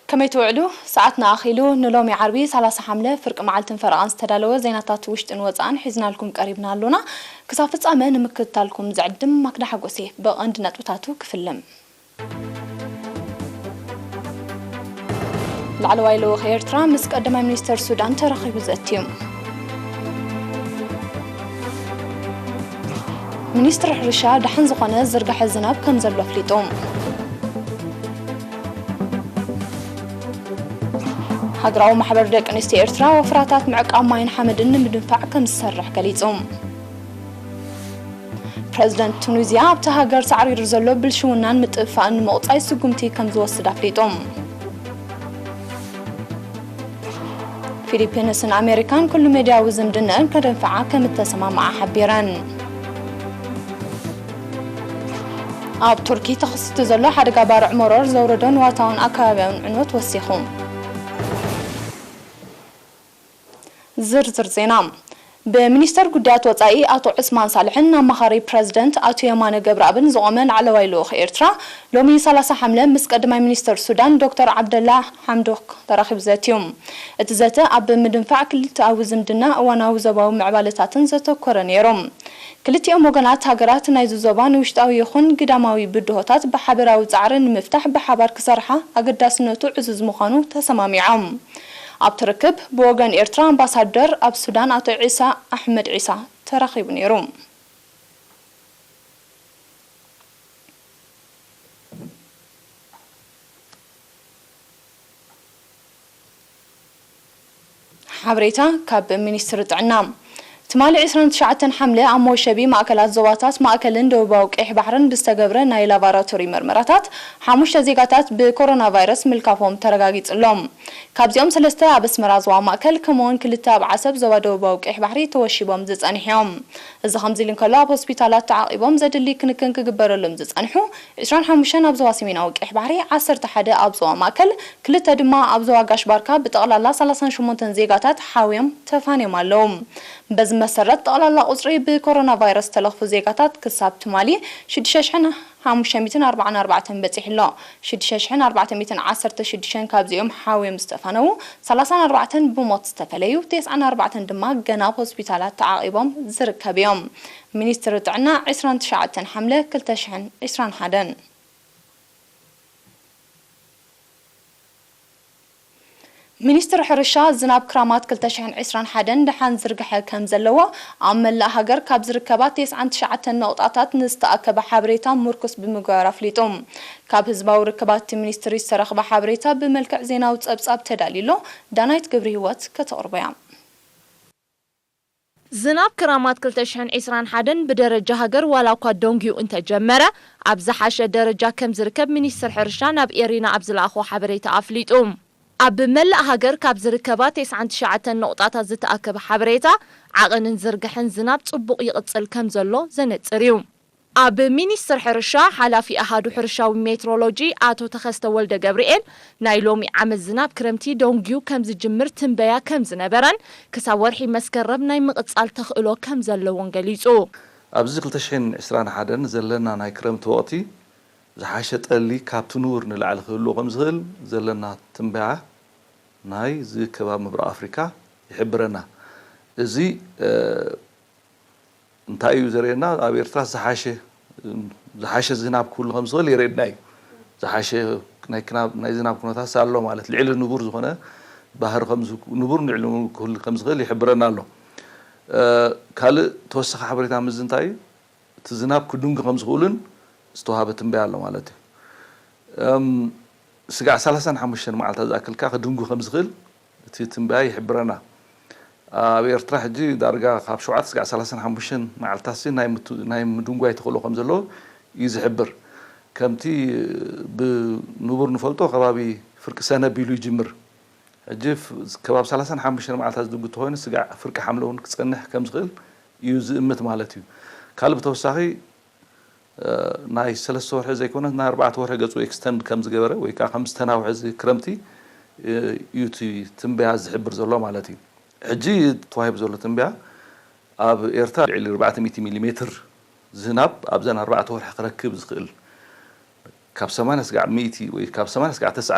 ከመይ ትውዕሉ? ሰዓትና ኣኺሉ። ንሎሚ ዓርቢ ሰላሳ ሓምለ ፍርቂ መዓልትን ፈረቓን ዝተዳለወ ዜናታት ውሽጥን ወጻእን ሒዝናልኩም ቀሪብና ኣሎና። ክሳብ ፍጻመ ንምክትታልኩም ዝዕድም ማክዳ ሓጎሴ። ብቐንዲ ነጥብታቱ ክፍልም። ላዕለዋይ ልኡኽ ኤርትራ ምስ ቀዳማይ ሚኒስተር ሱዳን ተራኺቡ ዘትዩ። ሚኒስትሪ ሕርሻ ደሓን ዝኾነ ዝርጋሐ ዝናብ ከም ዘሎ ኣፍሊጡ። ሃገራዊ ማሕበር ደቂ ኣንስትዮ ኤርትራ ወፍራታት ምዕቃብ ማይን ሓመድን ንምድንፋዕ ከም ዝሰርሕ ገሊጹ። ፕረዚደንት ቱኒዝያ ኣብታ ሃገር ሳዕሪሩ ዘሎ ብልሽውናን ምጥፍፋእን ንምቑጻይ ስጉምቲ ከም ዝወስድ ኣፍሊጡ። ፊሊፒንስን ኣሜሪካን ኩሉ ሜድያዊ ዝምድነአን ከደንፍዓ ከም እተሰማምዓ ሓቢረን። ኣብ ቱርኪ ተኸሲቱ ዘሎ ሓደጋ ባርዕ መሮር ዘውረዶ ንዋታውን ኣከባብያውን ዕንወት ወሲኹ። ዝርዝር ዜና። ብሚኒስተር ጉዳያት ወጻኢ ኣቶ ዑስማን ሳልሕን ኣማኻሪ ፕረዚደንት ኣቶ የማነ ገብረኣብን ዝቖመ ላዕለዋይ ልኡኽ ኤርትራ ሎሚ ሰላሳ ሓምለ ምስ ቀዳማይ ሚኒስተር ሱዳን ዶክተር ዓብደላ ሓምዶክ ተራኺቡ ዘትዩ። እቲ ዘተ ኣብ ምድንፋዕ ክልተኣዊ ዝምድና እዋናዊ ዞባዊ ምዕባለታትን ዘተኮረ ነይሩ። ክልቲኦም ወገናት ሃገራት ናይዚ ዞባ ንውሽጣዊ ይኹን ግዳማዊ ብድሆታት ብሓበራዊ ጻዕሪ ንምፍታሕ ብሓባር ክሰርሓ ኣገዳስነቱ ዕዙዝ ምዃኑ ተሰማሚዖም። ኣብቲ ርክብ ብወገን ኤርትራ ኣምባሳደር ኣብ ሱዳን ኣቶ ዒሳ ኣሕመድ ዒሳ ተራኺቡ ነይሩ። ሓበሬታ ካብ ሚኒስትሪ ጥዕና። ትማሊ ዕስራን ትሽዓተን ሓምለ ኣብ መወሸቢ ማእከላት ዞባታት ማእከልን ደቡባዊ ቀይሕ ባሕርን ብዝተገብረ ናይ ላቦራቶሪ መርመራታት ሓሙሽተ ዜጋታት ብኮሮና ቫይረስ ምልካፎም ተረጋጊጹ ኣሎ። ካብዚኦም ሰለስተ ኣብ ኣስመራ ዞባ ማእከል፣ ከምኡውን ክልተ ኣብ ዓሰብ ዞባ ደቡባዊ ቀይሕ ባሕሪ ተወሺቦም ዝጸንሑ እዮም። እዚ ከምዚ ኢሉ እንከሎ፣ ኣብ ሆስፒታላት ተዓቒቦም ዘድሊ ክንክን ክግበረሎም ዝጸንሑ ዕስራን ሓሙሽተን ኣብ ዞባ ሰሜናዊ ቀይሕ ባሕሪ፣ ዓሰርተ ሓደ ኣብ ዞባ ማእከል፣ ክልተ ድማ ኣብ ዞባ ጋሽ ባርካ፣ ብጠቕላላ ሰላሳን ሸሞንተን ዜጋታት ሓውዮም ተፋንዮም ኣለዉ። በዚ መሰረት፣ ጠቕላላ ቁጽሪ ብኮሮና ቫይረስ ዝተለኽፉ ዜጋታት ክሳብ ትማሊ ሽዱሽተ ሽሕን ሓሙሽተ ሚእትን ኣርባዓን ኣርባዕተን በጺሑ ኣሎ። ሽዱሽተ ሽሕን ኣርባዕተ ሚእትን ዓሰርተ ሽዱሽተን ካብዚኦም ሓውዮም ዝተፋነዉ፣ ሰላሳን ኣርባዕተን ብሞት ዝተፈለዩ፣ ተስዓን ኣርባዕተን ድማ ገና ኣብ ሆስፒታላት ተዓቒቦም ዝርከቡ እዮም። ሚኒስትሪ ጥዕና ዕስራን ትሽዓተን ሓምለ ክልተ ሽሕን ዕስራን ሓደን። ሚኒስትሪ ሕርሻ፣ ዝናብ ክራማት ክልተ ሽሕን ዕስራን ሓደን ደሓን ዝርግሐ ከም ዘለዎ ኣብ መላእ ሃገር ካብ ዝርከባ ተስዓን ትሽዓተን ነቑጣታት ንዝተኣከበ ሓበሬታ ምርኩስ ብምግባር ኣፍሊጡ። ካብ ህዝባዊ ርክባት እቲ ሚኒስትሪ ዝተረኽበ ሓበሬታ ብመልክዕ ዜናዊ ጸብጻብ ተዳልዩ ኣሎ። ዳናይት ገብረሂወት ከተቕርቦ እያ። ዝናብ ክራማት ክልተ ሽሕን ዕስራን ሓደን ብደረጃ ሃገር ዋላ እኳ ደንጉዩ እንተጀመረ፣ ኣብ ዝሓሸ ደረጃ ከም ዝርከብ ሚኒስትር ሕርሻ ናብ ኤሪና ኣብ ዝለኣኾ ሓበሬታ ኣፍሊጡ። ኣብ መላእ ሃገር ካብ ዝርከባ ተስዓን ትሽዓተን ነቑጣታት ዝተኣከበ ሓበሬታ፣ ዓቐንን ዝርግሐን ዝናብ ጽቡቕ ይቕጽል ከም ዘሎ ዘነጽር እዩ። ኣብ ሚኒስትር ሕርሻ ሓላፊ ኣሃዱ ሕርሻዊ ሜትሮሎጂ ኣቶ ተኸስተ ወልደ ገብርኤል፣ ናይ ሎሚ ዓመት ዝናብ ክረምቲ ደንጉዩ ከም ዝጅምር ትንበያ ከም ዝነበረን፣ ክሳብ ወርሒ መስከረም ናይ ምቕጻል ተኽእሎ ከም ዘለዎን ገሊጹ። ኣብዚ ክልተ ሽሕን ዕስራን ሓደን ዘለና ናይ ክረምቲ ወቕቲ ዝሓሸ ጠሊ ካብቲ ንቡር ንላዕሊ ክህልዎ ከም ዝኽእል ዘለና ትንበያ ናይ እዚ ከባቢ ምብራቕ ኣፍሪካ ይሕብረና። እዚ፣ እ፣ እንታይ እዩ ዘርእየና? ኣብ ኤርትራ ዝሓሸ፣ ዝሓሸ ዝናብ ክህሉ ከም ዝኽእል የርእየና እዩ። ዝሓሸ ናይ ክናብ-፣ ናይ ዝናብ ኩነታት ኣሎ ማለት፣ ልዕሊ ንቡር ዝኾነ ባህሪ ከም ዝ-፣ ንቡር ልዕሊ ንቡር ክህሉ ከም ዝኽእል ይሕብረና ኣሎ። እ፣ ካልእ ተወሳኺ ሓበሬታ ምስዚ እንታይ እዩ? እቲ ዝናብ ክድንጉ ከም ዝኽእልን ዝተዋሃበ ትንበያ ኣሎ ማለት እዩ። እም፣ ስጋዕ ሰላሳን ሓሙሽተን መዓልታት ዝኣክል ከኣ ክድንጉ ከም ዝኽእል እቲ ትንበያ ይሕብረና። ኣብ ኤርትራ ሕጂ ዳርጋ ካብ ሸውዓተ ስጋዕ ሰላሳን ሓሙሽተን መዓልታትሲ ናይ ምቱ-፣ ናይ ምድንጓይ ተኽእሎ ከም ዘሎ እዩ ዝሕብር። ከምቲ ብንቡር ንፈልጦ ከባቢ ፍርቂ ሰነ ቢሉ ይጅምር። ሕጂ ፍ-፣ ከባቢ ሰላሳን ሓሙሽተን መዓልታት ዝድንጉ እንተኾይኑ ስጋዕ ፍርቂ ሓምለ እውን ክጸንሕ ከም ዝኽእል እዩ ዝእምት ማለት እዩ። ካልእ ብተወሳኺ እ፣ ናይ ሰለስተ ወርሒ ዘይኮነስ ናይ ኣርባዕተ ወርሒ ገጹ ኤክስተንድ ከም ዝገበረ ወይ ከኣ ከም ዝተናውሐ እዚ ክረምቲ፣ እ፣ እዩ እቲ ትንበያ ዝሕብር ዘሎ ማለት እዩ። ሕጂ ተዋሂቡ ዘሎ ትንበያ ኣብ ኤርትራ ልዕሊ ኣርባዕተ ሚእቲ ሚሊ ሜትር ዝናብ ኣብዘን ኣርባዕተ ወርሒ ክረክብ ዝኽእል፣ ካብ ሰማንያ ስጋዕ ሚእቲ ወይ ካብ ሰማንያ ስጋዕ ተስዓ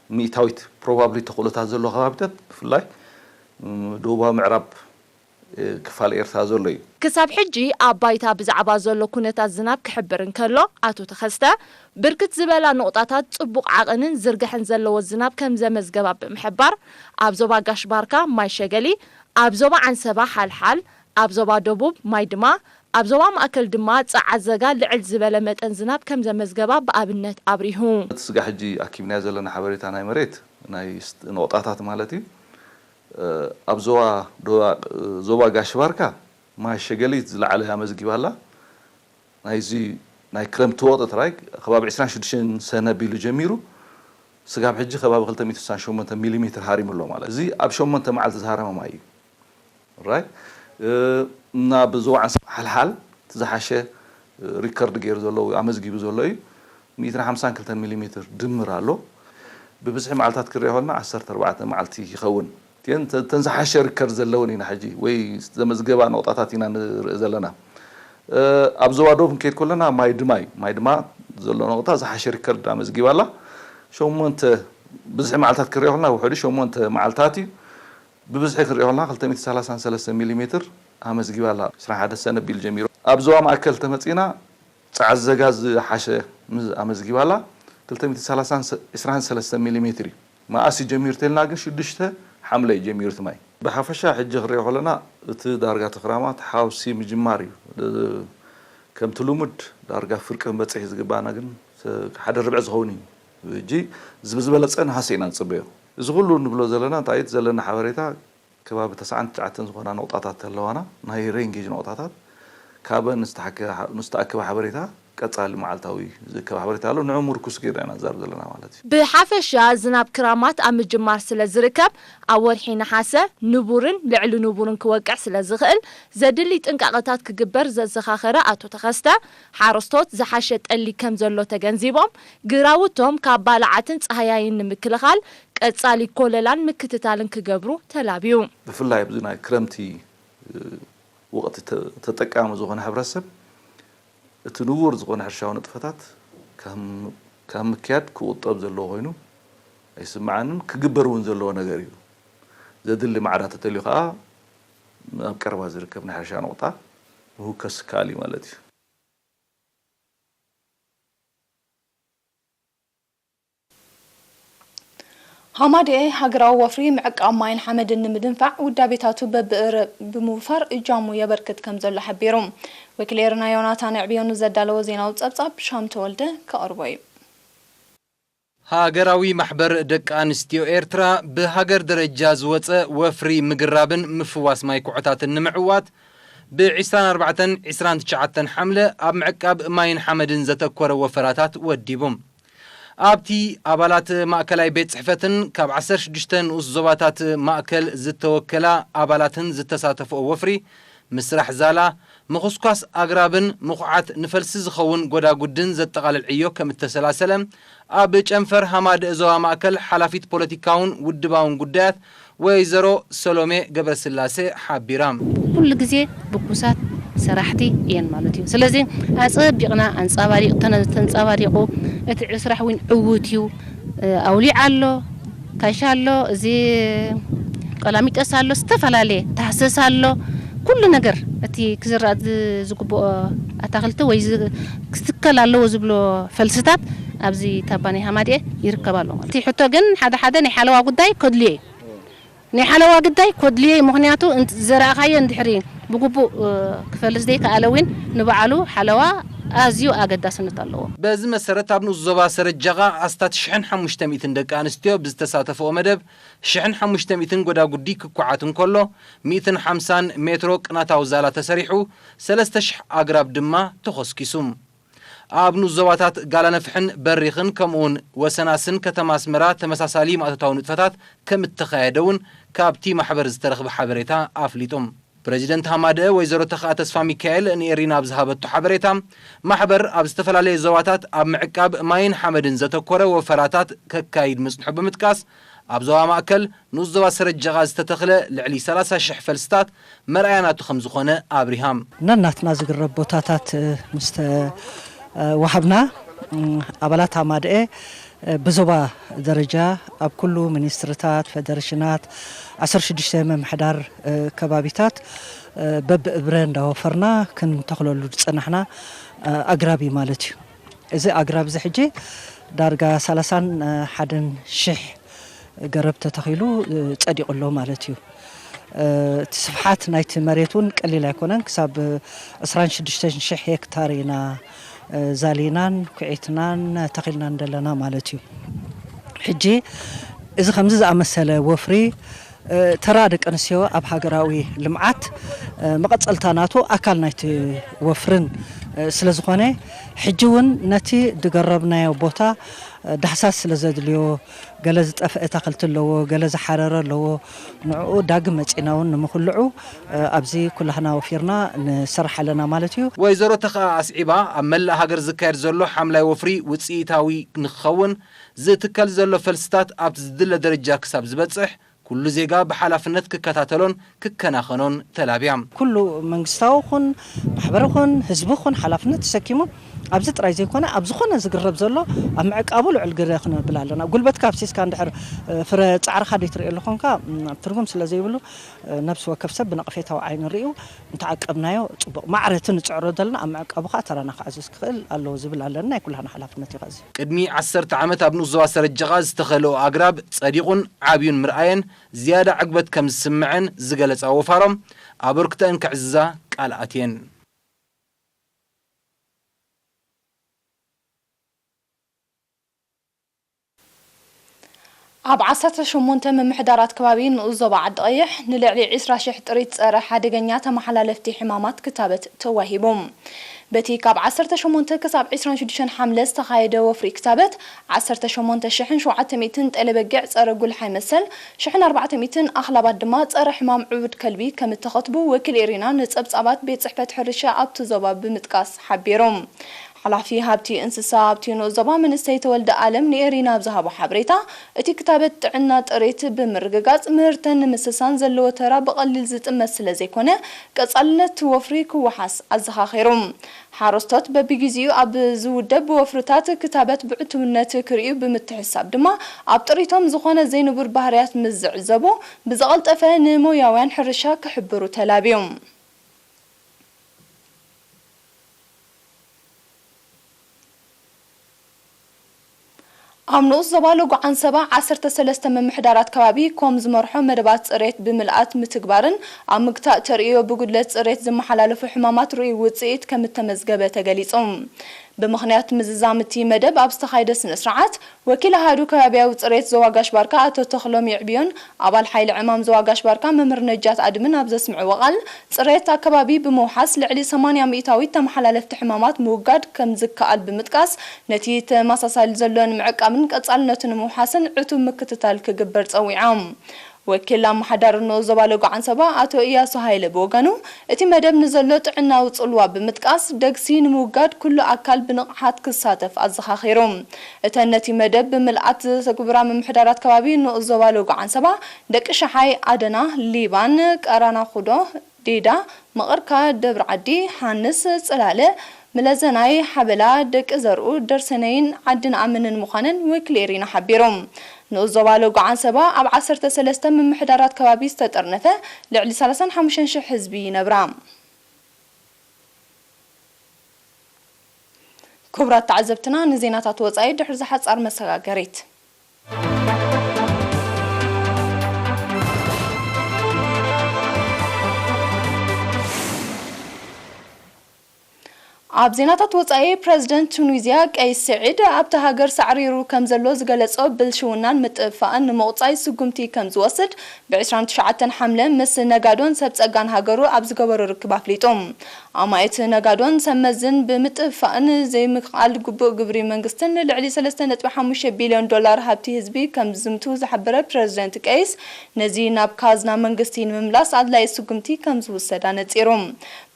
ሚእታዊት ፕሮባብሊ ተኽእሎታት ዘለዎ ከባቢታት ብፍላይ ደቡባዊ ምዕራብ ክፋል ኤርትራ ዘሎ እዩ። ክሳብ ሕጂ ኣብ ባይታ ብዛዕባ ዘሎ ኩነታት ዝናብ ክሕብር እንከሎ፣ ኣቶ ተኸስተ፣ ብርክት ዝበላ ነቑጣታት ጽቡቕ ዓቐንን ዝርግሐን ዘለዎ ዝናብ ከም ዘመዝገባ ብምሕባር፣ ኣብ ዞባ ጋሽ ባርካ፣ ማይ ሸገሊ፣ ኣብ ዞባ ዓንሰባ፣ ሓልሓል፣ ኣብ ዞባ ደቡብ፣ ማይ ድማ፣ ኣብ ዞባ ማእከል ድማ፣ ጸዓዘጋ ልዕል ዝበለ መጠን ዝናብ ከም ዘመዝገባ ብኣብነት ኣብሪሁ። እቲ ስጋ ሕጂ ኣኪብናዮ ዘለና ሓበሬታ ናይ መሬት ናይ ነቑጣታት ማለት እዩ። ኣብ ዞባ ዶባ ዞባ ጋሽ ባርካ ማይ ሸገሊት ዝለዓለ ኣመዝጊባ ኣላ። ናይዚ ናይ ክረምቲ ወቕቲ ጥራይ ከባቢ ዕስራን ሽዱሽተን ሰነ ቢሉ ጀሚሩ ስጋብ ሕጂ ከባቢ ክልተ ሚእቲ ስሳን ሸሞንተ ሚሊ ሜትር ሃሪሙ ኣሎ ማለት እዚ ኣብ ሸሞንተ መዓልቲ ዝሃረመ ማይ እዩ። ራይት እና ብዞባ ዓንሰባ ሓልሓል እቲ ዝሓሸ ሪከርድ ገይሩ ዘሎ ኣመዝጊቡ ዘሎ እዩ። ሚእትን ሓምሳን ክልተን ሚሊ ሜትር ድምር ኣሎ። ብብዝሒ መዓልታት ክሪኦ ከለና ዓሰርተ ኣርባዕተ መዓልቲ ይኸውን። እተን ዝሓሸ ሪከርድ ዘለውን ኢና ሕጂ ወይ ዘመዝገባ ነቑጣታት ኢና ንርኢ ዘለና። ኣብ ዞባ ዶብ ክንከይድ ከለና ማይ ድማ እዩ። ማይ ድማ ዘሎ ነቑጣ ዝሓሸ ሪከርድ ኣመዝጊባ ኣላ። ሸሞንተ ብዝሒ መዓልታት ክሪኦ ከለና ውሕዱ ሸሞንተ መዓልታት እዩ። ብብዝሒ ክንሪኦ ከለና ክልተ ሚእቲ ሰላሳን ሰለስተን ሚሊ ሜትር ኣመዝጊባ ኣላ። ዕስራን ሓደን ሰነ ቢሉ ጀሚሩ ኣብ ዞባ ማእከል ተመጺና ጸዓዘጋ ዝሓሸ ኣመዝጊባ ኣላ። ክልተ ሚእቲ ሰላሳን ዕስራን ሰለስተን ሚሊ ሜትር እዩ። መኣስ እዩ ጀሚሩ ተልና ግን ሽዱሽተ ሓምለ እዩ ጀሚሩ እቲ ማይ። ብሓፈሻ ሕጂ ክንሪኦ ከለና እቲ ዳርጋ እቲ ክራማት ሓውሲ ምጅማር እዩ። ከምቲ ልሙድ ዳርጋ ፍርቂ ክንበጽሕ እዩ ዝግባኣና ግን ሓደ ርብዒ ዝኸውን እዩ። ሕጂ ዝበለጸ ነሃሰ ኢና ንጽበዮ። እዚ ኩሉ ንብሎ ዘለና እንታይ እቲ ዘለና ሓበሬታ ከባቢ ተስዓን ትሽዓተን ዝኾና ነቑጣታት ኣለዋና ናይ ሬንጌጅ ነቑጣታት ካበን ዝተኣከበ ሓበሬታ ቀጻሊ መዓልታዊ ዝእከብ ሓበሬታ ኣሎ ንዑ ምርኩስ ገይርና ኢና ንዛረብ ዘለና ማለት እዩ። ብሓፈሻ ዝናብ ክራማት ኣብ ምጅማር ስለ ዝርከብ ኣብ ወርሒ ነሓሰ ንቡርን ልዕሊ ንቡርን ክወቅዕ ስለ ዝኽእል ዘድሊ ጥንቃቐታት ክግበር ዘዘኻኸረ ኣቶ ተኸስተ ሓረስቶት ዝሓሸ ጠሊ ከም ዘሎ ተገንዚቦም ግራውቶም ካብ ባልዓትን ጸሃያይን ንምክልኻል ቀጻሊ ኮለላን ምክትታልን ክገብሩ ተላብዩ። ብፍላይ ኣብዚ ናይ ክረምቲ ወቕቲ ተጠቃሚ ዝኾነ ሕብረተሰብ እቲ ንቡር ዝኾነ ሕርሻዊ ንጥፈታት ካብ ምክያድ ክቑጠብ ዘለዎ ኮይኑ ኣይስምዓንን ክግበር እውን ዘለዎ ነገር እዩ። ዘድሊ ማዕዳ ተተልዩ ከዓ ኣብ ቀረባ ዝርከብ ናይ ሕርሻ ነቑጣ ምውከስ ክከኣል እዩ ማለት እዩ። ሃማደኤ ሃገራዊ ወፍሪ ምዕቃብ ማይን ሓመድን ንምድንፋዕ ውዳቤታቱ በብእረ ብምውፋር እጃሙ የበርክት ከምዘሎ ሓቢሩ። ወኪል ኤረና ዮናታን ኣዕብዮኑ ዘዳለዎ ዜናዊ ጸብጻብ ሻም ተወልደ ከቕርቦ እዩ። ሃገራዊ ማሕበር ደቂ ኣንስትዮ ኤርትራ ብሃገር ደረጃ ዝወጸ ወፍሪ ምግራብን ምፍዋስ ማይ ኩዕታትን ንምዕዋት ብ ዕስራን ኣርባዕተን ዕስራን ትሽዓተን ሓምለ ኣብ ምዕቃብ ማይን ሓመድን ዘተኮረ ወፈራታት ወዲቡ። ኣብቲ ኣባላት ማእከላይ ቤት ጽሕፈትን ካብ ዓሰርተ ሽዱሽተ ንኡስ ዞባታት ማእከል ዝተወከላ ኣባላትን ዝተሳተፍኦ ወፍሪ፣ ምስራሕ ዛላ፣ ምኹስኳስ ኣግራብን ምኹዓት ንፈልሲ ዝኸውን ጎዳጉድን ዘጠቓልል ዕዮ ከም እተሰላሰለ ኣብ ጨንፈር ሃማደኤ ዞባ ማእከል ሓላፊት ፖለቲካውን ውድባውን ጉዳያት ወይዘሮ ሰሎሜ ገብረስላሴ ሓቢራ። ኩሉ ግዜ ብኩሳት ሰራሕቲ እየን ማለት እዩ። ስለዚ ኣጸቢቕና ኣንጻባሪቕ ተነ- ተንጻባሪቑ እቲ ስራሕ እውን ዕዉት እዩ። ኣውሊዕ ኣሎ፣ ካሻ ኣሎ፣ እዚ ቀላሚጠስ ኣሎ፣ ዝተፈላለየ ታህሰስ ኣሎ። ኩሉ ነገር እቲ ክዝራእ ዝ- ዝግብኦ ኣታክልቲ ወይ ዝ- ክትከል ኣለዎ ዝብሎ ፈልስታት ኣብዚ ታባ ናይ ሃማድኤ ይርከብ ኣሎ ማለት እዩ። እቲ ሕቶ ግን ሓደ ሓደ ናይ ሓለዋ ጉዳይ ከድልዮ እዩ። ናይ ሓለዋ ግዳይ ኮድልየ እዩ፣ ምኽንያቱ ዘራእኻዮ እንድሕሪ ብግቡእ ክፈልስ ዘይከኣለ እውን ንባዕሉ ሓለዋ ኣዝዩ ኣገዳስነት ኣለዎ። በዚ መሰረት ኣብ ንኡስ ዞባ ሰረጀቓ ኣስታት ሽሕን ሓሙሽተ ሚእትን ደቂ ኣንስትዮ ብዝተሳተፍኦ መደብ ሽሕን ሓሙሽተ ሚእትን ጎዳጉዲ ክኳዓት እንከሎ ሚእትን ሓምሳን ሜትሮ ቅናታዊ ዛላ ተሰሪሑ ሰለስተ ሽሕ ኣግራብ ድማ ተኾስኪሱ። ኣብ ንኡስ ዞባታት ጋላነፍሕን በሪኽን ከምኡውን ወሰናስን ከተማ ኣስመራ ተመሳሳሊ ማእቶታዊ ንጥፈታት ከም እተኻየደ እውን ካብቲ ማሕበር ዝተረኽበ ሓበሬታ ኣፍሊጡ። ፕረዚደንት ሃማደኤ ወይዘሮ ተኽኣ ተስፋሚካኤል ንኤሪና ኣብ ዝሃበቶ ሓበሬታ፣ ማሕበር ኣብ ዝተፈላለየ ዞባታት ኣብ ምዕቃብ ማይን ሓመድን ዘተኮረ ወፈራታት ከካይድ ምጽንሑ ብምጥቃስ፣ ኣብ ዞባ ማእከል ንኡስ ዞባ ሰረጀቓ ዝተተኽለ ልዕሊ ሰላሳ ሽሕ ፈልስታት መርኣያ ናቱ ከም ዝኾነ ኣብሪሃ። ነናትና ዝግረብ ቦታታት ምስ ተዋሃብና ኣባላት ሃማደኤ ብዞባ ደረጃ ኣብ ኩሉ ሚኒስትሪታት፣ ፌደሬሽናት፣ ዓሰርተ ሽዱሽተ ምምሕዳር ከባቢታት በብእብረ እንዳወፈርና ክንተኽለሉ ዝጸናሕና ኣግራብ እዩ ማለት እዩ። እዚ ኣግራብ እዚ ሕጂ ዳርጋ ሰላሳን ሓደን ሽሕ ገረብ ተተኺሉ ጸዲቑ ኣሎ ማለት እዩ። እቲ ስፍሓት ናይቲ መሬት እውን ቀሊል ኣይኮነን። ክሳብ ዕስራን ሽዱሽተን ሽሕ ሄክታር ኢና ዛሊናን ኩዒትናን ተኺልናን ዘለና ማለት እዩ። ሕጂ እዚ ከምዚ ዝኣመሰለ ወፍሪ ተራ ደቂ ኣንስትዮ ኣብ ሃገራዊ ልምዓት መቐጸልታ ናቱ ኣካል ናይቲ ወፍርን ስለ ዝኾነ፣ ሕጂ እውን ነቲ ድገረብናዮ ቦታ ዳህሳስ ስለ ዘድልዮ፣ ገለ ዝጠፍአ ኣታኽልቲ ኣለዎ፣ ገለ ዝሓረረ ኣለዎ። ንዕኡ ዳግም መጺና እውን ንምኽልዑ ኣብዚ ኩላህና ወፊርና ንሰርሕ ኣለና ማለት እዩ። ወይዘሮ ተኽኣ ኣስዒባ፣ ኣብ መላእ ሃገር ዝካየድ ዘሎ ሓምላይ ወፍሪ ውጽኢታዊ ንክኸውን ዝትከል ዘሎ ፈልስታት ኣብቲ ዝድለ ደረጃ ክሳብ ዝበጽሕ ኩሉ ዜጋ ብሓላፍነት ክከታተሎን ክከናኸኖን ተላብያ። ኩሉ መንግስታዊ ኹን ማሕበሪ ኹን ህዝቢ ኹን ሓላፍነት ተሰኪሙ ኣብዚ ጥራይ ዘይኮነ ኣብ ዝኾነ ዝግረብ ዘሎ ኣብ ምዕቃቡ ልዑል ግደ ክነብል ኣለና። ጉልበትካ ኣፍሲስካ እንድሕር ፍረ ጻዕርኻ ደይትርእየሉ ኾንካ ትርጉም ስለ ዘይብሉ ነብሲ ወከፍ ሰብ ብነቐፌታዊ ዓይኒ ርእዩ እንተዓቀብናዮ ጽቡቕ። ማዕረ እቲ ንጽዕሮ ዘለና ኣብ ምዕቃቡ ኸኣ ተራና ክዕዝዝ ክኽእል ኣለዎ ዝብል ኣለና። ናይ ኩላህና ሓላፍነት እዩ ኸዚ። ቅድሚ ዓሰርተ ዓመት ኣብ ንኡስ ዞባ ሰረጀቓ ዝተኸልኦ ኣግራብ ጸዲቑን ዓብዩን ምርኣየን ዝያዳ ዕግበት ከም ዝስምዐን ዝገለጻ ወፋሮም፣ ኣበርክተአን ከዕዝዛ ቃል ኣትየን። ኣብ ዓሰርተ ሸሞንተ ምምሕዳራት ከባቢ ንኡስ ዞባ ዓዲ ቀይሕ ንልዕሊ ዕስራ ሽሕ ጥሪት ጸረ ሓደገኛ ተመሓላለፍቲ ሕማማት ክታበት ተዋሂቡ። በቲ ካብ ዓሰርተ ሸሞንተ ክሳብ ዕስራን ሽዱሽተን ሓምለ ዝተኻየደ ወፍሪ ክታበት፣ ዓሰርተ ሸሞንተ ሽሕን ሸውዓተ ሚእትን ጤለ በጊዕ ጸረ ጉልሓይ መሰል፣ ሽሕን ኣርባዕተ ሚእትን ኣኽላባት ድማ ጸረ ሕማም ዕቡድ ከልቢ ከም እተኸትቡ ወኪል ኤሪና ንጸብጻባት ቤት ጽሕፈት ሕርሻ ኣብቲ ዞባ ብምጥቃስ ሓቢሩ። ሓላፊ ሃብቲ እንስሳ ኣብቲ ንኡስ ዞባ መንእሰይ ተወልደ ኣለም ንኤሪና ኣብ ዝሃቦ ሓበሬታ፣ እቲ ክታበት ጥዕና ጥሪት ብምርግጋጽ ምህርተን ንምስሳን ዘለዎ ተራ ብቐሊል ዝጥመት ስለ ዘይኮነ፣ ቀጻልነት እቲ ወፍሪ ክወሓስ ኣዘኻኺሩ። ሓረስቶት በብግዜኡ ኣብ ዝውደብ ወፍርታት ክታበት ብዕቱብነት ክርእዩ ብምትሕስሳብ ድማ፣ ኣብ ጥሪቶም ዝኾነ ዘይንቡር ባህርያት ምስ ዝዕዘቡ፣ ብዝቐልጠፈ ንሞያውያን ሕርሻ ክሕብሩ ተላብዩ። ኣብ ንኡስ ዞባ ሎጎ ዓንሰባ ዓሰርተ ሰለስተ ምምሕዳራት ከባቢ ኮም ዝመርሖ መደባት ጽሬት ብምልኣት ምትግባርን ኣብ ምግታእ ተርእዮ ብጉድለት ጽሬት ዝመሓላለፉ ሕማማት ርኡይ ውጽኢት ከም እተመዝገበ ተገሊጹ። ብምኽንያት ምዝዛም እቲ መደብ ኣብ ዝተኻየደ ስነ ስርዓት፣ ወኪል ኣሃዱ ከባብያዊ ጽሬት ዞባ ጋሽ ባርካ ኣቶ ተኽሎም ይዕብዮን ኣባል ሓይሊ ዕማም ዞባ ጋሽ ባርካ መምህር ነጃት ኣድምን ኣብ ዘስምዕዎ ቃል፣ ጽሬት ኣከባቢ ብምውሓስ ልዕሊ ሰማንያ ሚእታዊት ተመሓላለፍቲ ሕማማት ምውጋድ ከም ዝከኣል ብምጥቃስ፣ ነቲ ተመሳሳሊ ዘሎ ንምዕቃብን ቀጻልነቱ ንምውሓስን ዕቱብ ምክትታል ክግበር ጸዊዖም። ወኪል ኣመሓዳሪ ንኡስ ዞባ ሎጎ ዓንሰባ ኣቶ እያሱ ሃይለ ብወገኑ፣ እቲ መደብ ንዘሎ ጥዕናዊ ጽልዋ ብምጥቃስ፣ ደግሲ ንምውጋድ ኩሉ ኣካል ብንቕሓት ክሳተፍ ኣዘኻኺሩ። እተን ነቲ መደብ ብምልኣት ዘተግብራ ምምሕዳራት ከባቢ ንኡስ ዞባ ሎጎ ዓንሰባ፣ ደቂ ሸሓይ፣ ኣደና፣ ሊባን፣ ቀራናኹዶ፣ ዴዳ፣ መቐርካ፣ ደብረ ዓዲ፣ ሓንስ፣ ጽላለ፣ ምለዘናይ፣ ሓበላ፣ ደቂ ዘርኡ፣ ደርሰነይን ዓዲ ንኣምንን ምዃነን ወኪል ኤሪና ሓቢሩ። ንኡስ ዞባ ሎጎ ዓንሰባ ኣብ ዓሰርተ ሰለስተ ምምሕዳራት ከባቢ ዝተጠርነፈ ልዕሊ ሰላሳን ሓሙሽተን ሽሕ ህዝቢ ይነብራ። ክቡራት ተዓዘብትና፣ ንዜናታት ወጻኢ ድሕሪ ዝሓጻር መሰጋገሪት። ኣብ ዜናታት ወጻኢ፣ ፕረዚደንት ቱኒዝያ ቀይስ ስዒድ ኣብታ ሃገር ሳዕሪሩ ከም ዘሎ ዝገለጾ ብልሽውናን ምጥፍፋእን ንምቑጻይ ስጉምቲ ከም ዝወስድ ብ ዕስራን ትሽዓተን ሓምለ ምስ ነጋዶን ሰብ ጸጋን ሃገሩ ኣብ ዝገበሮ ርክብ ኣፍሊጡ። ኣማኢት ነጋዶን ሰብ መዝን ብምጥፍፋእን ዘይምኽኣል ግቡእ ግብሪ መንግስትን ልዕሊ ሰለስተ ነጥቢ ሓሙሽተ ቢልዮን ዶላር ሃብቲ ህዝቢ ከም ዝዝምቱ ዝሓበረ ፕረዚደንት ቀይስ፣ ነዚ ናብ ካዝና መንግስቲ ንምምላስ ኣድላዪ ስጉምቲ ከም ዝውሰድ ኣነጺሩ።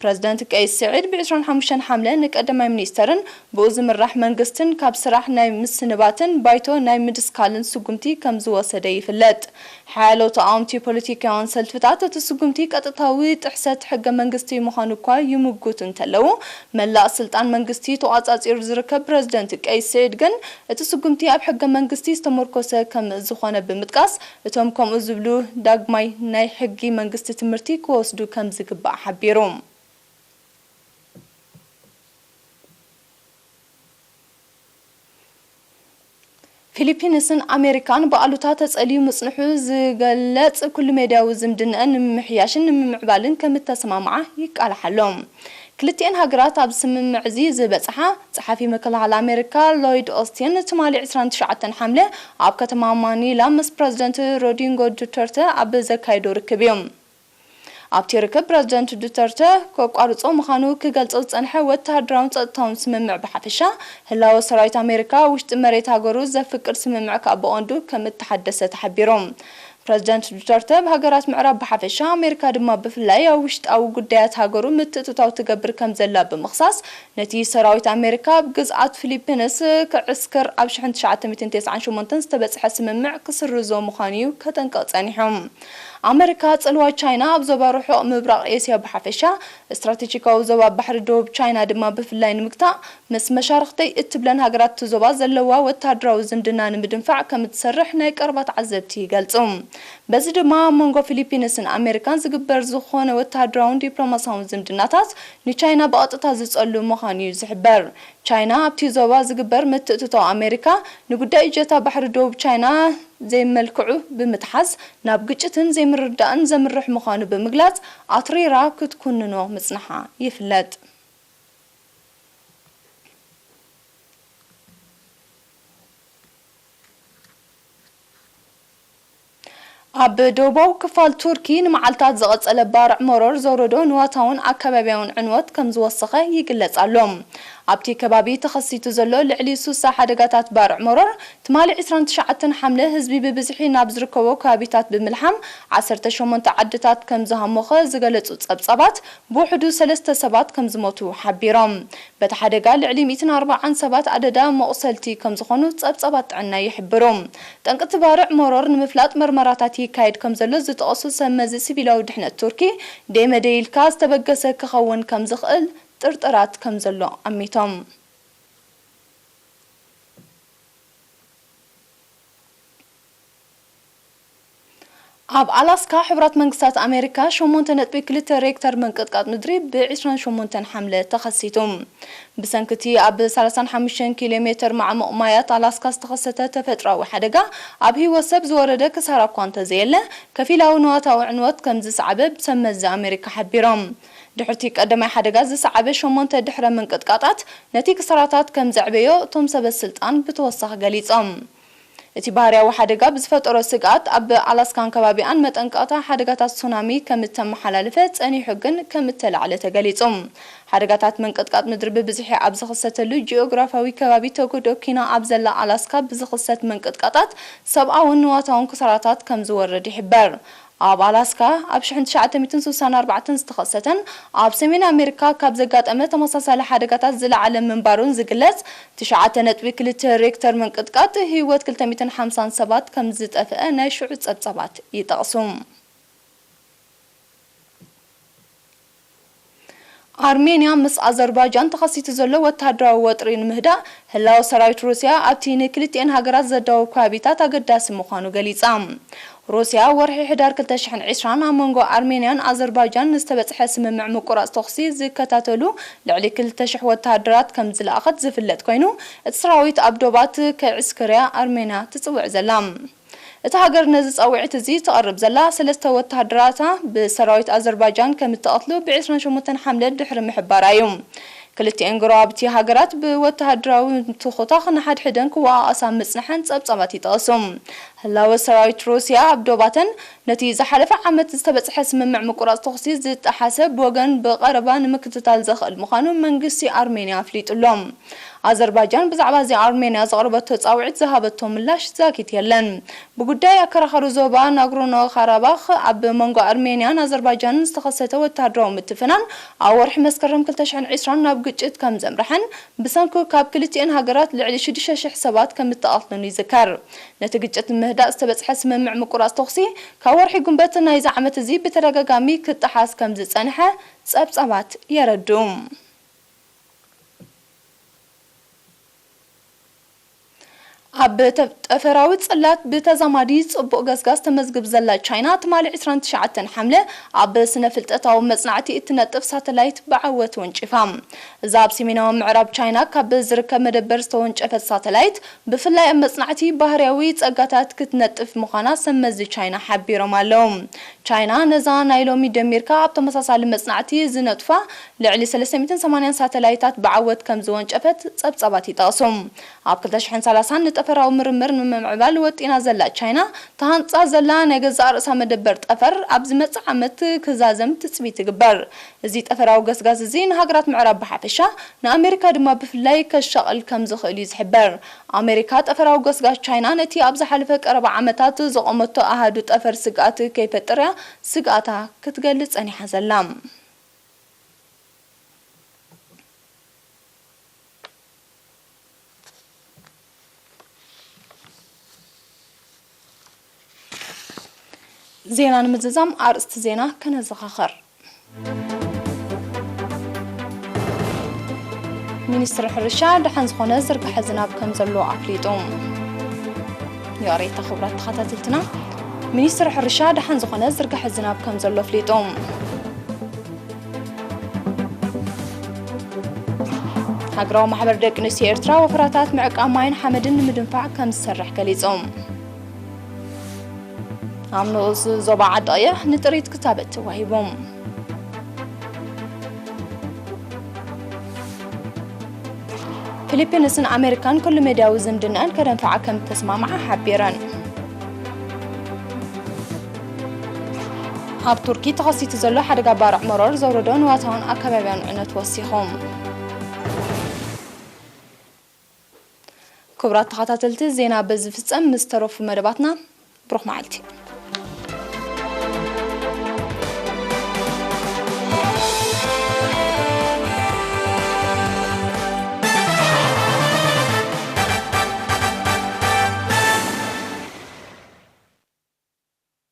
ፕረዚደንት ቀይስ ስዒድ ብ ዕስራን ሓሙሽተን ሓምለ ንቀዳማይ ሚኒስተርን ብኡ ዝምራሕ መንግስትን ካብ ስራሕ ናይ ምስንባትን ባይቶ ናይ ምድስካልን ስጉምቲ ከም ዝወሰደ ይፍለጥ። ሓያሎ ተቓወምቲ ፖለቲካውያን ሰልፍታት እቲ ስጉምቲ ቀጥታዊ ጥሕሰት ሕገ መንግስቲ ምዃኑ እኳ ምጉት እንተለዉ፣ መላእ ስልጣን መንግስቲ ተቋጻጺሩ ዝርከብ ፕረዚደንት ቀይስ ስዒድ ግን እቲ ስጉምቲ ኣብ ሕገ መንግስቲ ዝተመርኮሰ ከም ዝኾነ ብምጥቃስ፣ እቶም ከምኡ ዝብሉ ዳግማይ ናይ ሕጊ መንግስቲ ትምህርቲ ክወስዱ ከም ዝግባእ ሓቢሩ። ፊሊፒንስን ኣሜሪካን ብኣሉታ ተጸልዩ ምጽንሑ ዝገለጽ ኩሉ ሜድያዊ ዝምድንአን ንምምሕያሽን ንምምዕባልን ከም እተሰማምዓ ይቃልሓ ኣሎ። ክልቲኤን ሃገራት ኣብ ስምምዕ እዚ ዝበጽሓ፣ ጸሓፊ መከላኸሊ ኣሜሪካ ሎይድ ኦስቲን ትማሊ ዕስራን ትሽዓተን ሓምለ ኣብ ከተማ ማኒላ ምስ ፕረዚደንት ሮድሪጎ ዱተርተ ኣብ ዘካየዶ ርክብ እዩ። ኣብቲ ርክብ ፕረዚደንት ዱተርተ ከቋርጾ ምዃኑ ክገልጾ ዝጸንሐ ወተሃደራውን ጸጥታውን ስምምዕ ብሓፈሻ፣ ህላወ ሰራዊት ኣሜሪካ ውሽጢ መሬት ሃገሩ ዘፍቅድ ስምምዕ ከኣ ብቐንዱ ከም እተሓደሰ ተሓቢሩ። ፕረዚደንት ዱተርተ፣ ብሃገራት ምዕራብ ብሓፈሻ፣ ኣሜሪካ ድማ ብፍላይ ኣብ ውሽጣዊ ጉዳያት ሃገሩ ምትእትታው ትገብር ከም ዘላ ብምኽሳስ፣ ነቲ ሰራዊት ኣሜሪካ ኣብ ግዝኣት ፊሊፒንስ ክዕስክር ኣብ ሽሕን ትሽዓተ ሚእትን ተስዓን ሸሞንተን ዝተበጽሐ ስምምዕ ክስርዞ ምዃኑ እዩ ከጠንቅቕ ጸኒሑ። ኣመሪካ፣ ጽልዋ ቻይና ኣብ ዞባ ርሑቕ ምብራቕ ኤስያ ብሓፈሻ፣ ስትራቴጂካዊ ዞባ ባሕሪ ደቡብ ቻይና ድማ ብፍላይ ንምግታእ፣ ምስ መሻርኽተይ እትብለን ሃገራት እቲ ዞባ ዘለዋ ወተሃደራዊ ዝምድና ንምድንፋዕ ከም እትሰርሕ ናይ ቀረባ ተዓዘብቲ ይገልጹ። በዚ ድማ ኣብ መንጎ ፊሊፒንስን ኣሜሪካን ዝግበር ዝኾነ ወተሃደራውን ዲፕሎማሲያውን ዝምድናታት ንቻይና ብቐጥታ ዝጸሉ ምዃኑ እዩ ዝሕበር። ቻይና ኣብቲ ዞባ ዝግበር ምትእትታው ኣሜሪካ ንጉዳይ እጀታ ባሕሪ ደቡብ ቻይና ዘይመልክዑ ብምትሓዝ ናብ ግጭትን ዘይምርዳእን ዘምርሕ ምዃኑ ብምግላጽ ኣትሪራ ክትኩንኖ ምጽንሓ ይፍለጥ። ኣብ ደቡባዊ ክፋል ቱርኪ ንመዓልታት ዝቐጸለ ባርዕ መሮር ዘውረዶ ንዋታውን ኣከባቢያውን ዕንወት ከም ዝወሰኸ ይግለጽ ኣሎ። ኣብቲ ከባቢ ተኸሲቱ ዘሎ ልዕሊ ሱሳ ሓደጋታት ባርዕ መሮር፣ ትማሊ ዕስራን ትሽዓተን ሓምለ ህዝቢ ብብዝሒ ናብ ዝርከቦ ከባቢታት ብምልሓም፣ ዓሰርተ ሸሞንተ ዓድታት ከም ዝሃሞኸ ዝገለጹ ጸብጻባት፣ ብውሕዱ ሰለስተ ሰባት ከም ዝሞቱ ሓቢሮም። በቲ ሓደጋ ልዕሊ ሚእትን ኣርባዓን ሰባት ኣደዳ መቑሰልቲ ከም ዝኾኑ ጸብጻባት ጥዕና ይሕብሩ። ጠንቅቲ ባርዕ መሮር ንምፍላጥ መርመራታት ይካየድ ከም ዘሎ ዝጠቐሱ ሰብ መዚ ሲቪላዊ ድሕነት ቱርኪ፣ ደይመደይ ኢልካ ዝተበገሰ ክኸውን ከም ዝኽእል ጥርጥራት ከም ዘሎ ኣሚቶም። ኣብ ኣላስካ፣ ሕቡራት መንግስታት ኣሜሪካ ሸሞንተ ነጥቢ ክልተ ሬክተር ምንቅጥቃጥ ምድሪ ብ ዕስራን ሸሞንተን ሓምለ ተኸሲቱ። ብሰንኪ እቲ ኣብ ሰላሳን ሓሙሽተን ኪሎ ሜተር ማዕሙቕ ማያት ኣላስካ ዝተኸሰተ ተፈጥሮኣዊ ሓደጋ፣ ኣብ ህይወት ሰብ ዝወረደ ክሳራ እኳ እንተዘየለ፣ ከፊላዊ ንዋታዊ ዕንወት ከም ዝሰዓበ ሰብ መዚ ኣሜሪካ ሓቢሮም። ድሕርቲ ቀዳማይ ሓደጋ ዝሰዓበ ሸሞንተ ድሕረ ምንቅጥቃጣት፣ ነቲ ክሳራታት ከም ዘዕበዮ እቶም ሰበ ስልጣን ብተወሳኺ ገሊጾም። እቲ ባህርያዊ ሓደጋ ብዝፈጠሮ ስግኣት፣ ኣብ ኣላስካን ከባቢኣን መጠንቀቕታ ሓደጋታት ሱናሚ ከም እተመሓላለፈ ጸኒሑ ግን ከም እተላዕለ ተገሊጹ። ሓደጋታት ምንቅጥቃጥ ምድሪ ብብዝሒ ኣብ ዝኽሰተሉ ጂኦግራፋዊ ከባቢ ተጎዶ ኪና ኣብ ዘላ ኣላስካ ብዝኽሰት ምንቅጥቃጣት ሰብኣውን ንዋታውን ክሳራታት ከም ዝወርድ ይሕበር። ኣብ ኣላስካ ኣብ ሽሕን ትሽዓተ ሚእትን ስሳን ኣርባዕተን ዝተኸሰተን ኣብ ሰሜን ኣሜሪካ ካብ ዘጋጠመ ተመሳሳሊ ሓደጋታት ዝለዓለ ምንባሩን ዝግለጽ ትሽዓተ ነጥቢ ክልተ ሬክተር ምንቅጥቃጥ ህይወት ክልተ ሚእትን ሓምሳን ሰባት ከም ዝጠፍአ ናይ ሽዑ ጸብጻባት ይጠቕሱ። ኣርሜንያ ምስ ኣዘርባይጃን ተኸሲቱ ዘሎ ወተሃደራዊ ወጥሪ ንምህዳእ፣ ህላወ ሰራዊት ሩስያ ኣብቲ ንክልቲኤን ሃገራት ዘዳውብ ከባቢታት ኣገዳሲ ምዃኑ ገሊጻ። ሩስያ፣ ወርሒ ሕዳር ክልተ ሽሕን ዕስራን ኣብ መንጎ ኣርሜንያን ኣዘርባይጃን ንዝተበጽሐ ስምምዕ ምቁራጽ ተኹሲ ዝከታተሉ ልዕሊ ክልተ ሽሕ ወተሃደራት ከም ዝለኣኸት ዝፍለጥ ኮይኑ፣ እቲ ሰራዊት ኣብ ዶባት ከዕስክር'ያ ኣርሜንያ ትጽውዕ ዘላ። እታ ሃገር ነዚ ጻውዒት እዚ ተቕርብ ዘላ፣ ሰለስተ ወተሃደራታ ብሰራዊት ኣዘርባይጃን ከም እተቐትሉ ብ ዕስራን ሸሞንተን ሓምለ ድሕሪ ምሕባራ እዩ። ክልቲኤን ጎረባብቲ ሃገራት ብወተሃደራዊ ትኹታኽ ንሓድሕደን ክወቓቐሳ ምጽንሐን ጸብጻባት ይጠቕሱ። ህላወ ሰራዊት ሩስያ ኣብ ዶባተን ነቲ ዝሓለፈ ዓመት ዝተበጽሐ ስምምዕ ምቁራጽ ተኹሲ ዝጠሓሰ፣ ብወገን ብቐረባ ንምክትታል ዘኽእል ምዃኑ መንግስቲ ኣርሜንያ ኣፍሊጡ ኣሎ። ኣዘርባይጃን ብዛዕባ እዚ ኣርሜንያ ዘቕረበቶ ጻውዒት ዝሃበቶ ምላሽ ዛጊት የለን። ብጉዳይ ኣከራኻሪ ዞባ ናግሮኖ ካራባኽ ኣብ መንጎ ኣርሜንያን ኣዘርባይጃንን ዝተኸሰተ ወተሃደራዊ ምትፍናን ኣብ ወርሒ መስከረም ክልተ ሽሕን ዕስራን ናብ ግጭት ከም ዘምርሐን ብሰንኩ ካብ ክልቲኤን ሃገራት ልዕሊ ሽዱሽተ ሽሕ ሰባት ከም እተቐትሉን ይዝከር። ነቲ ግጭት ንምህዳእ ዝተበጽሐ ስምምዕ ምቁራጽ ተኹሲ ካብ ወርሒ ጉንበት ናይዚ ዓመት እዚ ብተደጋጋሚ ክጠሓስ ከም ዝጸንሐ ጸብጻባት የረድኡ። ኣብ ተ-፣ ጠፈራዊ ጽላት ብተዛማዲ ጽቡቕ ገስጋስ ተመዝግብ ዘላ ቻይና፣ ትማሊ ዕስራን ትሽዓተን ሓምለ ኣብ ስነ ፍልጠታዊ መጽናዕቲ እትነጥፍ ሳተላይት ብዓወት ወንጪፋ። እዛ ኣብ ሰሜናዊ ምዕራብ ቻይና ካብ ዝርከብ መደበር ዝተወንጨፈት ሳተላይት፣ ብፍላይ ኣብ መጽናዕቲ ባህርያዊ ጸጋታት ክትነጥፍ ምዃና ሰብ መዚ ቻይና ሓቢሮም ኣለዉ። ቻይና ነዛ ናይ ሎሚ ደሚርካ ኣብ ተመሳሳሊ መጽናዕቲ ዝነጥፋ ልዕሊ ሰለስተ ሚእትን ሰማንያን ሳተላይታት ብዓወት ከም ዝወንጨፈት ጸብጻባት ይጠቕሱ። ኣብ ክልተ ሽሕን ሰላሳን ንጠፈራዊ ምርምር ንምምዕባል ወጢና ዘላ ቻይና፣ ተሃንጻ ዘላ ናይ ገዛእ ርእሳ መደበር ጠፈር ኣብ ዝመጽእ ዓመት ክዛዘም ትጽቢት ትግበር። እዚ ጠፈራዊ ገስጋስ እዚ ንሃገራት ምዕራብ ብሓፈሻ፣ ንኣሜሪካ ድማ ብፍላይ ከሻቕል ከም ዝኽእል እዩ ዝሕበር። ኣሜሪካ ጠፈራዊ ገስጋስ ቻይና ነቲ ኣብ ዝሓለፈ ቀረባ ዓመታት ዘቖመቶ ኣሃዱ ጠፈር ስግኣት ከይፈጥር እያ ስግኣታ ክትገልጽ ጸኒሓ ዘላ። ዜና ንምዝዛም ኣርእስቲ ዜና ከነዘኻኸር። ሚኒስትሪ ሕርሻ ደሓን ዝኾነ ዝርግሐ ዝናብ ከም ዘሎ ኣፍሊጡ። ይቕሬታ ክቡራት ተኸታተልትና፣ ሚኒስትሪ ሕርሻ ደሓን ዝኾነ ዝርግሐ ዝናብ ከም ዘሎ ኣፍሊጡ። ሃገራዊ ማሕበር ደቂ ኣንስትዮ ኤርትራ ወፈራታት ምዕቃብ ማይን ሓመድን ንምድንፋዕ ከም ዝሰርሕ ገሊጹ። ኣብ ንኡስ ዞባ ዓዲ ቀይሕ ንጥሪት ክታበት ተዋሂቡ። ፊሊፒንስን ኣሜሪካን ኩሉ ሜድያዊ ዝምድናኣን ከደንፍዓ ከም ዝተስማምዓ ሓቢረን። ኣብ ቱርኪ ተኸሲቱ ዘሎ ሓደጋ ባርዕ መሮር ዘውረዶ ንዋታውን ኣከባብያን ዕነት ወሲኹ። ክቡራት ተኸታተልቲ፣ ዜና በዚ ፍጸም። ምስ ተረፉ መደባትና ብሩኽ መዓልቲ።